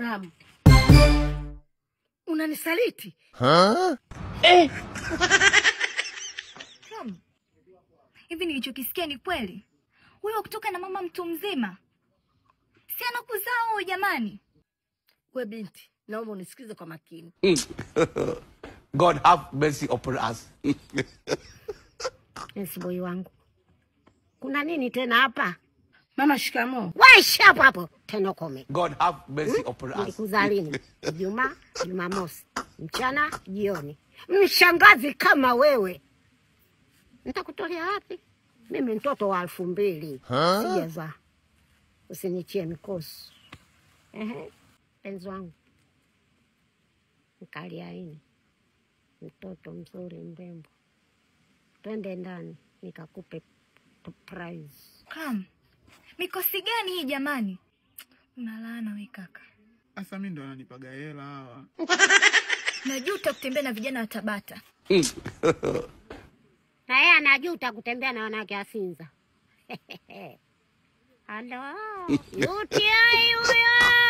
Ram. Unanisaliti? Huh? Eh. Ram. Hivi nilichokisikia ni kweli? Huyo kutoka na mama mtu mzima. Si anakuzaa huyo jamani? We binti, naomba unisikize kwa makini. God have mercy upon us. Yes, boy wangu. Kuna nini tena hapa? Mama, shikamoo. Wewe hapo hapo tena kome. God have mercy upon us. Nilikuzaa lini? Ijumaa, Jumamosi, mchana, jioni. Mshangazi kama wewe. Nitakutolea wapi? Mimi mtoto wa 2000. Sijazaa. Usinichie mikosi. Ehe. Penzi wangu. Mkaliaini. Mtoto mzuri mrembo. Twende ndani nikakupe prize. Kam. Mikosi gani hii jamani? Unalaana we kaka. Asa mimi ndo ananipaga hela hawa. Najuta kutembea na vijana wa Tabata. Na yeye anajuta kutembea na wanawake Asinza. Halo. UTI huyo.